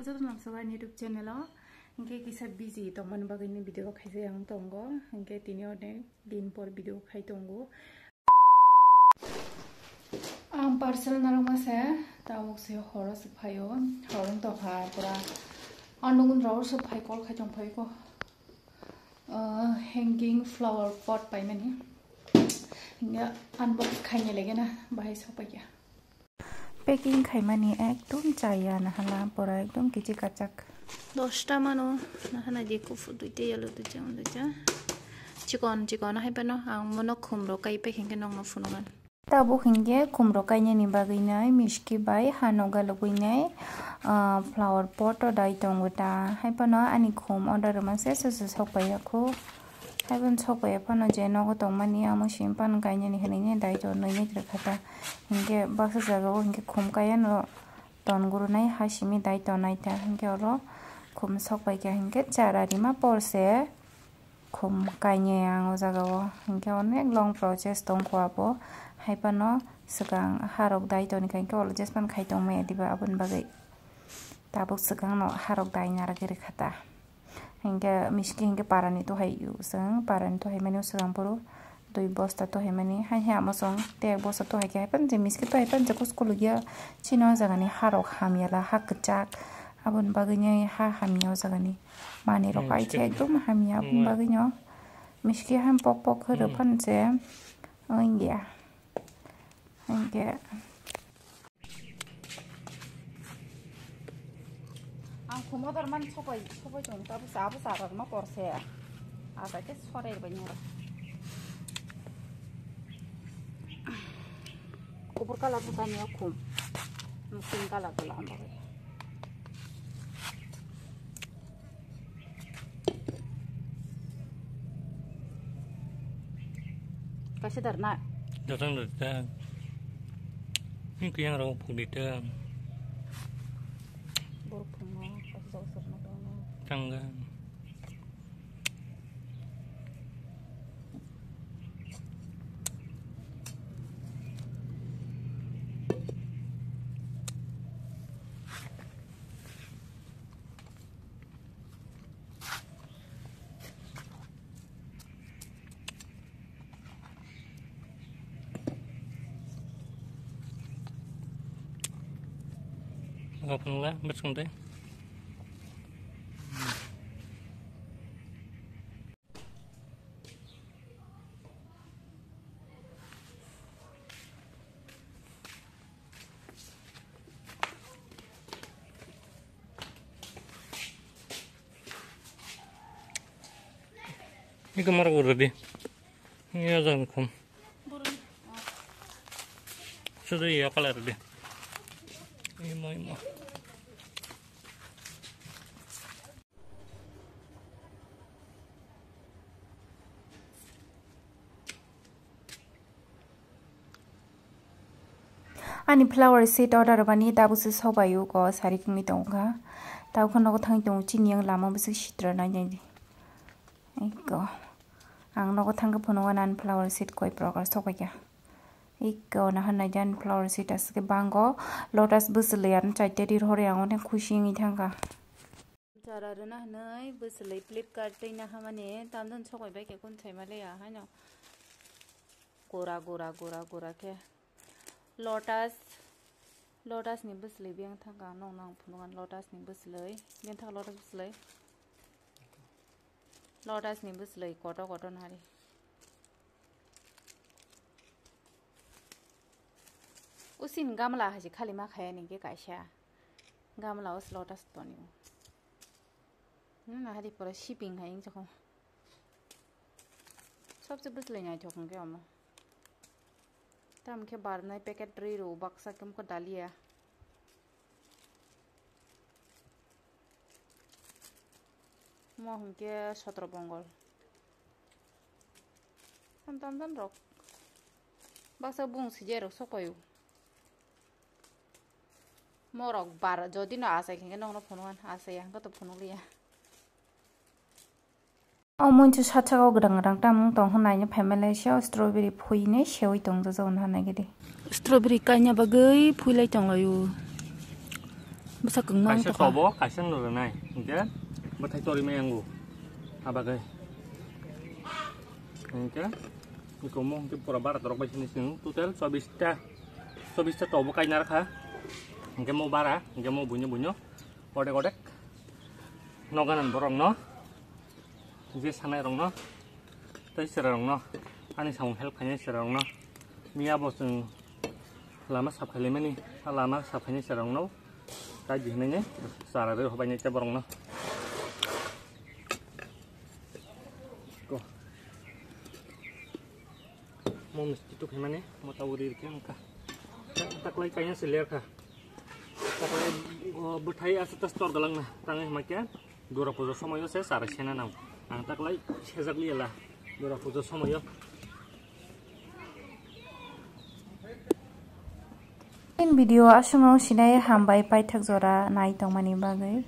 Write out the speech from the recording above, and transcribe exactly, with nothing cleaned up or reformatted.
Joto no swbai ani YouTube channel o. Hinkhe kisa busy tongmani bagwi ni video khaijak ang tongo. Hinkhe tini onek din por video khai tongo. Ang parcel narwkma se, tabuk se horo se phaio. Horo wng tongkha pura. Ang nukun rok se phai call khai tong phai ko. Ah, hanging flower pot paimani. Hinkhe unbox khaina lege na, bahai sokpaikha. Packing khaimani ekdom chaya nahala, pura ekdom kichi kachak. Dosta mano, nahana di kuphur duita, yellow duita, on duita. Chikon, chikon hai phano ang mono khumrok kai packing khe nokno phunugan. Tabuk hinkhe khumrok kainani bagwi nai miski bai hano galugwi nai, ah, flower pot o dai tongo ta. Hai phano ani khum order rwma se se se sokpaiya khu. Hai phano sokpaiya phano je nogo tongmani amo simi phano kainani hinwi nai dai tonwi nai rwkha ta. Hinkhe baksa jagao hinkhe khum kaiya no ton gurunai ha simi dai tonai ta. Hinkhe oro khum sokpaikha hinkhe chara rima por se. Khum kainwi ang o jaga o, hinkhe onek long process tongkho abo, hai phano swkang harok dai toni kha, hinkhe olo jespan khai tongmaya diba aboni bagwi tabuk swkang no harok dai narwgwi rwkha ta, hinkhe miski hinkhe parani tuhai o chwng parani tuhai mani o swkang phuru dui bosta tuhai mani, hai hai amo chwng tek bosta tuhai khe hai phano je miski tuhai phano je kuskulu ya chini o jaga ni harok hamya la ha kwchak aboni bagwi ni ha hamya o jaga ni. Manwi rok Hmm, kaisa sip. Ekdom hamya, hmm, bagwi no. Miski ham pok pok khe Hmm. Rwphan se. Wngya. Wngya. Ang khumodor man sopai, sopai tong, tabuk sa, abo sa rok ma porse. Asa ke sore bai nero. Kubur kala buka ni khum. Musin kala kala ambo. Kaisa dar na. Datang datang. Ini kuyang rong pun datang. Borok phungo, kaisa jagao sokma tongo. Tangga. Open lah, bersung deh. Iko marok uro di. Iya jangan kum. Sudah iya kalar di. Imo imo. Ani flower set order rwmani tabukse sobai o, ko sari kungni tongkha. Tabukhe nogo thangwi tongo chini yang lama bwswk sitra nai nai di. Eko. Ang nogo thangkhe phunukgo nani flower set koi progar sokaikha. Eko nahar naidi ani flower set aswk khe bango lotus bwswlwi ano chaita rir hori ang onek khusi wngwi thangkha. Chara rwna hwnwi bwswlwi Flipkart twi nahamani tamjani sokai bai khe kun saima leya haino. Gura gura gura gura khe. Lotus, Lotus ni bwswlwi biyang thangkha ang nokno ang phunukgo lotus ni bwswlwi. Biyang thangkha lotus bwswlwi. Lotus ni bwswlwi koto koto nari. Usin gamla hai se khali ma khaya ni khe kaisa. Gamla o lotus tonio. Hmm, hari pura shipping hai wngjakgo. Sobse bwswlwi naithok hwnkhe omo. Tamo khe barnai packet rwi rw baksa khe mokhe dalia. Mo hwnkhe sotro bongol. Tam tam tam rok. Baksa bung sijai rok sokoyo. Morok bar jodi no achai khe nokno phunukgo, achai ya hwnkhe to phunukliya. O moncho satsakao gwdang gwdang tamung tong hwnna haino phaimalaisio strawberry phuinai seui tongjajago hwnna naigidi. Strawberry kaina bagwi phuilai tonglaio. Bwsa kwngma wng kaisa tongkha. Tobo, kaisa no rwnai. Hinkhe bwthai torwi mai yango. Abagwi. Hinkhe ikomo hinkhe pura bara torok bai sini sini total chobbish ta, chobbish ta tobo kaina rwkha. Hinkhe mo bara, hinkhe mo buino buino. Odek odek. Noganan borokno. Je sanai rokno tei chwrai rokno ani samung help khainai chwrai rokno miya bo chwng lama sap khailai mani, lama sap khainai chwrai rokno tai di hinai chara rwi hobai nai borokno. Mo misti tu khaimani mo ta uri rikhe wngkha. Taklai kaina se ler kha. Taklai o bwthai asa ta store galangna tangwi hima khe Dura pujo somoyo se chara sena nang. Ang taklai sejak liya la Dura pujo somoyo. In video aswkno sinai hambai paithak jora nai tongmani bagwi.